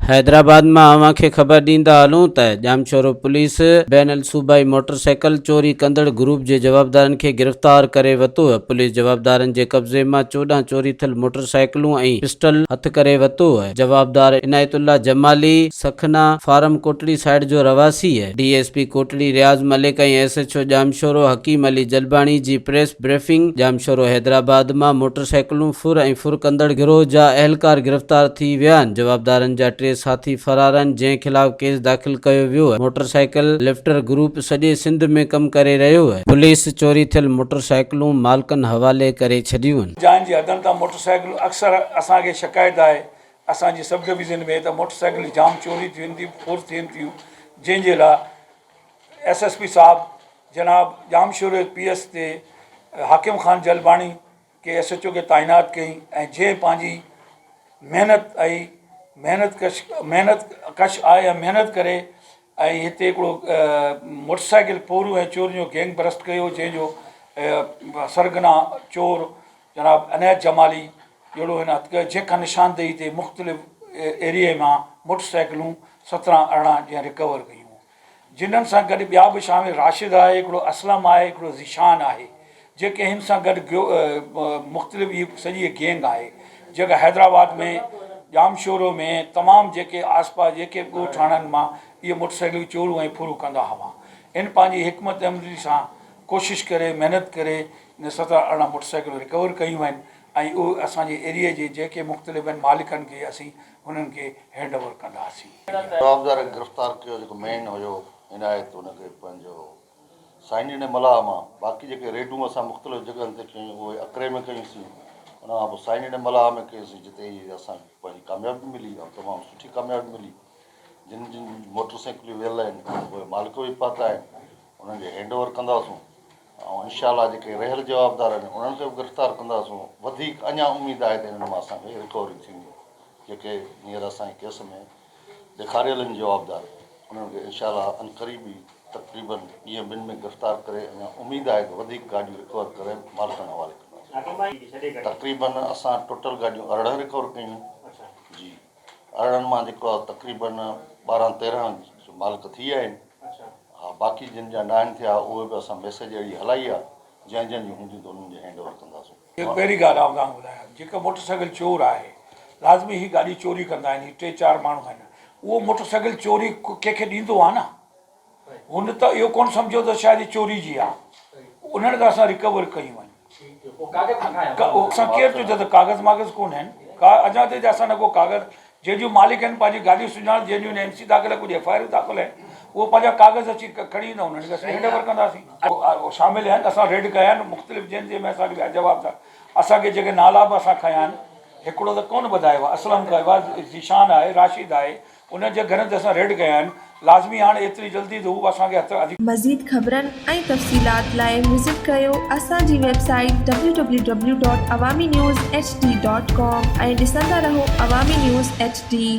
حيدرآباد مان اوهان کي خبر ڏيندا هلون ته ڄامشورو پوليس بين الصوبائي موٽر سائيڪل چوري ڪندڙ گروپ جي جوابدارن کي گرفتار ڪري ورتو. پوليس جوابدارن جي قبضي مان 14 چوري ٿيل موٽر سائيڪلون ۽ پسٽل هٿ ڪري ورتو. جوابدار عنايت الله جمالي سکنا فارم ڪوٽڙي سائيڊ جو رهواسي، D S P Kotri Riaz Malik ۽ S H O Jamshoro Hakeem Ali Jalbani جي پريس بريفنگ، ڄامشورو حيدرآباد مان موٽر سائيڪلون ڦر ۽ ڦر ڪندڙ گروهه جا اهلڪار گرفتار ٿي ويا آهن، جوابدارن جا ٽي ساٿي فرار آهن، جنهن خلاف ڪيس داخل ڪيو ويو آهي، موٽر سائيڪل لفٽر گروپ سڄي سنڌ ۾ ڪم ڪري رهيو آهي، پوليس چوري ٿيل موٽر سائيڪلون مالڪن حوالي ڪري ڇڏيون آهن. جاين جي حدن تان موٽر سائيڪلون اڪثر اسان کي شڪايت آهي اسان جي سب ڊويزن ۾ ته موٽر سائيڪلون جام چوري ٿين ٿيون ڦر ٿين ٿيون جنهن جي لاء ايس ايس پي صاحب جناب ڄامشوري پي ايس تي حاڪم خان جلباڻي کي ايس ايڇ او کي تعينات ڪئي ۽ جنهن پنهنجي محنت ۽ محنت ڪش محنت ڪش آهي ۽ محنت ڪري ۽ هتي هڪڙو موٽر سائيڪل ڦورو ۽ چورن جو گينگ برسٽ ڪيو جنهن جو سرغنا چور جناب عنايت جمالي جهڙو هن هٿ ڪيو جنهن کان نشاندهي تي مختلف ايريي مان موٽر سائيڪلون 17 18 جنهن رڪور ڪيون جنھن سان گڏ ٻيا به شامل راشد آھي، ھڪڙو اسلم آھي، ھڪڙو ذيشان آھي، جيڪي ھن سان گڏ مختلف ھي سڄي گينگ آھي، جيڪا حيدرآباد ۾ ڄامشورو ۾ تمام جيڪي آس پاس جيڪي به ڳوٺاڻن مان اھي موٽر سائيڪلون چورون ۽ ڦرون ڪندا ھئا. ھن پنھنجي حڪمت عملي سان ڪوشش ڪري محنت ڪري ان 17 18 موٽر سائيڪلون رڪور ڪيون آھن ۽ اھي اسان جي ايريي جي جيڪي مختلف آھن مالڪن کي اسين انھن کي ھينڊ اوور ڪنداسين. جوابدار کي گرفتار ڪيو جيڪو مين هيو عنايت ان کي پنهنجو سائين ڏني ملاح مان باقي جيڪي ريڊون اسان مختلف جڳهن تي ڪيون اهي اڪري ۾ ڪيون سين ان کان پوء سائين ڏني ملاح ۾ ڪيون سين جتي اسان کي پنهنجي ڪاميابي ملي ۽ تمام سٺي ڪاميابي ملي جن جن موٽر سائيڪلون ويل آهن اهي مالڪ به پاتا آهن انهن کي هينڊ اوور ڪنداسون ۽ انشاء الله جيڪي رهيل جوابدار آهن انهن کي به گرفتار ڪنداسون وڌيڪ اڃا اميد آهي ته انهن مان اسان کي رڪوري ٿيندي جيڪي هينئر اسان جي ڪيس ۾ ڏيکاريل آهن جوابدار انهن کي انشاء الله عنقريب ئي تقريبن ڏينهن ٻن ۾ گرفتار ڪري اڃا اميد آهي ته وڌيڪ گاڏيون رڪور ڪري مالڪن حوالي ڪنداسين. تقريبن اسان ٽوٽل گاڏيون 18 رڪور ڪيون جي 18 مان جيڪو آهي تقريبن 12 13 مالڪ ٿي ويا آهن ها باقي جن جا ناهن ٿيا اهي به اسان ميسيج اهڙي هلائي آهي جنهن جنهن جون هونديون ته انهن جي هينڊ اوور ڪنداسون. هڪ پهرين ڳالهه آئون توهان کي ٻڌايان جيڪا موٽر سائيڪل چور آهي لازمي هي گاڏي چوري ڪندا آهن هي ٽي چار ماڻهو آهن اهو موٽر سائيڪل چوري ڪنهن کي ڏيندو آهي نه هن ته اهو ڪونه سمجهيو ته شايد هي چوري جي آهي انهن کان اسان رڪور ڪيون آهن اسان ڪير ٿو چئي ته ڪاغذ ماغذ ڪونه آهن ڪا اڃا تائين اسان نه ڪو ڪاغذ جنهن جون مالڪ آهن پنهنجي گاڏيون سڃاڻ جنهن جون اين سي داخل آهي ڪجهه ايف I آرون داخل آهن اهو پنهنجا ڪاغذ اچي کڻي ايندا انهن کي اسين هينڊ اوور ڪنداسين. شامل آهن اسان ريڊ ڪيا آهن مختلف جن جنهن ۾ اسان کي ٻيا جوابدار اسان کي جيڪي نالا به اسان کنيا آهن هڪڙو ته ڪونه ٻڌايو آهي اسلم ڪيو آهي ذيشان آهي راشد آهي انهن جي گهرن تي اسان ريڊ ڪيا آهن لازمي هاڻ ايتري جلدي ته هو اسان کي هٿ اڌ. مزيد خبرن ۽ تفصيلات لاء وزٽ ڪريو اسان جي website W W W dot Awami news H D dot com ۽ ڏسندا رهو عوامي نيوز ايڇ ڊي.